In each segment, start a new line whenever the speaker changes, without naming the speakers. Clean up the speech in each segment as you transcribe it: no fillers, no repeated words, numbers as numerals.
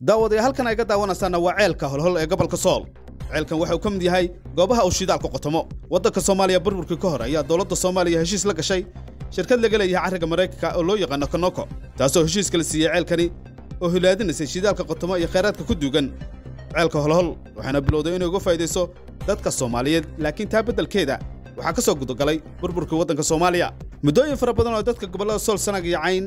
Daawadayaal, halkan ay ga daawanaysaana waa ceelka Holhol ee gobolka Sool. Ceelkan waxa uu ka mid yahay goobaha uu shidaalku qotomo. Waddanka Soomaaliya burburkii ka hor ayaa dowladda Soomaaliya heshiis la gashay shirkad laga leeyahay carriga Maraykanka oo loo yaqaano Kanoko, taasoo heshiiska la siiyey ceelkani oo hilaadinaysay shidaalka qotomo iyo khayraadka ku duugan ceelka Holhol, waxaana bilowday inay uga faa'iidayso dadka Soomaaliyeed. Laakiin taa beddelkeeda waxaa ka soo gudagalay burburkii waddanka Soomaaliya. Muddooyin fara badan oo dadka gobollada Sool, Sanag iyo Cayn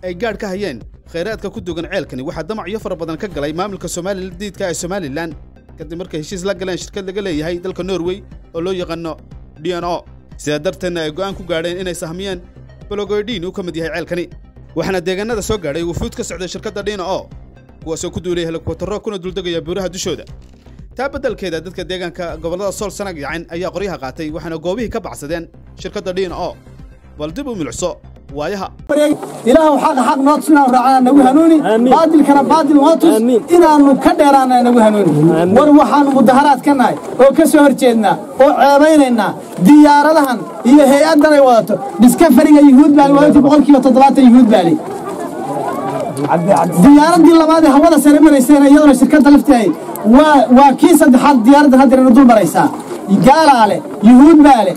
ay gaadh ka hayeen khayraadka ku duugan ceelkani, waxaa damacyo fara badan ka galay maamulka Somalilan diidka ee Somalilan, kadib markay heshiis la galeen shirkad laga leeyahay dalka Norway oo loo yaqaano DNO. Sidaa darteedna ay go'aan ku gaadheen inay sahmiyeen bologoydhiin uu ka mid yahay ceelkani, waxaana deegaanada soo gaadhay wufuud ka socday shirkadda DNO, kuwaasoo ku duulaya helikobtarro kuna duldegaya buuraha dushooda. Taa beddelkeeda dadka deegaanka gobollada Sool, Sanag iyo Cayn ayaa qoryaha qaatay, waxaana goobihii ka baxsadeen shirkadda DNO. Bal dib u milicso waayaha.
Ilaahu xaqa xaq noo tus inaanu raacana nagu hanuuni, baadilkana baadil noo tus inaannu ka dheeraana nagu hanuuni. War waxaannu mudaharaad ka nahay oo ka soo hor jeednaa oo ceebaynaynaa diyaaradahan iyo hay-addan ay wadato Discovery-ga. Yuhuud baa wadatay, 70% yuhuud baa leh. Diyaaraddii labaad ee hawada sare maraysayna iyaduna shirkadda lafteeday waa kii saddexaad. Diyaaraddan haddeer dul maraysaa gaalaa leh, yuhuud baa leh.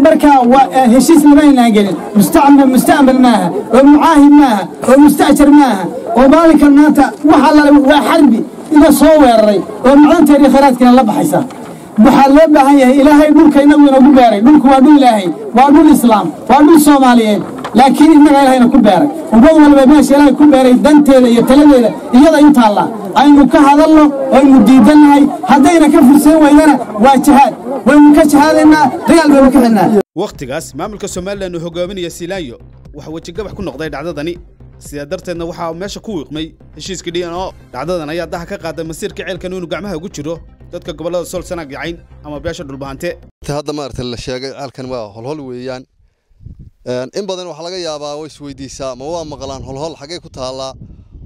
Markaa waa heshiis lama aynaan gelin, mustacmal maaha oo mucaahid maaha oo musta'jar maaha oo maalinkan maanta waxa lale waa xarbi ina soo weeraray oo macdanteedii khayraadkiina la baxaysa. Waxaa loo baahan yahay, Ilaahay dhulka inagu inagu beeray. Dhulku waa dhul Ilaahay, waa dhul Islaam, waa dhul Soomaaliyeed, laakiin innaga Ilaahayna ku beeray. Ummad walba meesha Ilaahay ku beeray danteeda iyo taladeeda iyada u taallaa. Aynu ka hadalno, aynu diidannahay. Haddayna ka fursan weydana waa jihaad, waynu ka jihaadaynaa, dagaal baynu ka xidhnaa.
Wakhtigaas maamulka Somalilan uu hogaaminaya Siilaanyo waxa wejigabax ku noqday dhacdadani, sidaa darteedna waxaa meesha ku wiiqmay heshiiska DNO. Dhacdadan ayaa daha ka qaaday masiirka ceelkan inuu gacmaha ugu jiro dadka gobollada Sool, Sanaag iyo Cayn ama beesha Dhulbahante.
Hadda maaragtay la sheegay ceelkan waa Holhol weeyaan. In badan waxaa laga yaabaa way isweydiisaa ma waa maqlaan Holhol xaggee ku taallaa.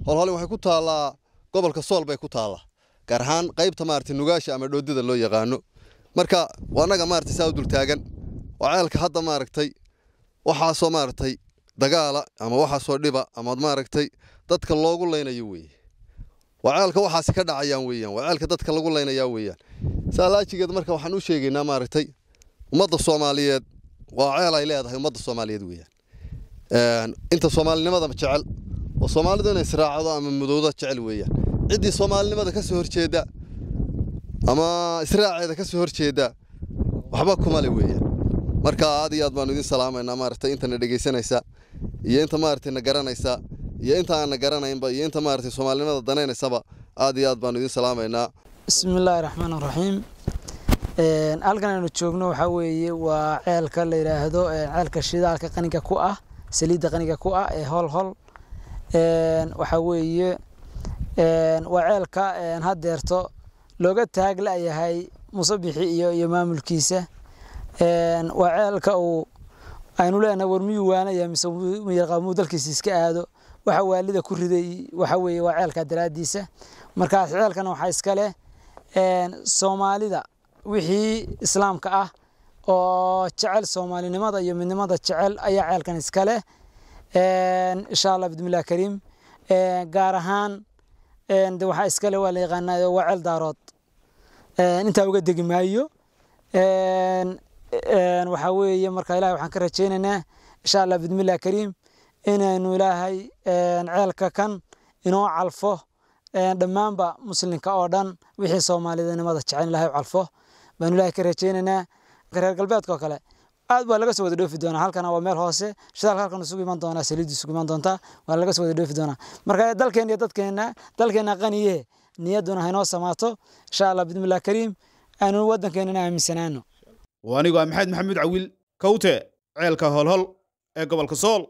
Holhol waxay ku taallaa gobolka Sool bay ku taallaa, gaar ahaan qaybta maaragtay Nugaasha ama Dhoodida loo yaqaano. Marka waa annaga maaragtay saa u dul taagan oo ceelka hadda maaragtay waxaasoo maaragtay dagaala ama waxaasoo dhiba ama maaragtay dadka loogu laynayo weeye. Waa ceelka waxaasi ka dhacayaan weeyaan, waa ceelka dadka lagu laynayaa weeyaan. Saalaajigeed marka waxaan u sheegaynaa maaragtay ummadda Soomaaliyeed, waa ceel ay leedahay ummadda Soomaaliyeed weeyaan. Inta soomaalinimada jecel oo Soomaalidu inay israacdo ama mudowda jecel weeyaan. Ciddii soomaalinimada ka soo horjeeda ama israaceeda ka soo horjeeda waxba kuma le weeyaan. Marka aad iyo aad baanu idin salaamaynaa maaragtay intana dhegaysanaysa iyo inta maaragtay na garanaysa iyo inta aan na garanaynba iyo inta maaragtay soomaalinimada danaynaysaba, aad iyo aad baanu idin salaamaynaa.
Bismi illaahi raxmaan raxiim. Halkan aynu joogno waxaa weeye waa ceelka la yidhaahdo ceelka shidaalka qaniga ku ah, saliidda qaniga ku ah ee Hol Hol. Waxaa weeye waa ceelka haddeerto looga taag la'yahay Musabixi iyo maamulkiisa. Waa ceelka uu aynu leenahay war miyuu waanaya mise miyaqaamuu dalkiisa iska aado? Waxa waalida ku riday waxa weeye waa ceelka daraaddiisa. Markaas ceelkan waxaa iska leh Soomaalida, wixii islaamka ah oo jecel soomaalinimada iyo midnimada jecel ayaa ceelkan iska leh, insha Allah bismillaah kariim. Gaar ahaan de waxaa iska leh waa la yaqaanaa, waa ceel Daarood. Intaa uga degi maayo. Waxaa weeye marka Ilahay waxaan ka rajaynaynaa, insha Allah bismillaah kariim, inaynu Ilaahay ceelka kan inoo calfo, dhammaanba muslimka oo dhan wixii soomaalidnimada jecel Ilaahay u calfo baanu Ilaahay ka rajaynaynaa. Reer galbeedka oo kale aad baa laga soo wada dhoofi doonaa. Halkana waa meel hoose, shidaalka halkan isugu iman doonaa, saliiddu isugu iman doontaa, waa laga soo wada dhoofi doonaa. Marka dalkeena iyo dadkeena, dalkeena qaniye, niyadduna haynoo samaato, insha Allah bismillaah kariim, aanu waddankeenana aaminsanaano.
Waa anigoo ah Maxamed Maxamuud Cawiil Kawte, ceelka Holhol ee gobolka Sool.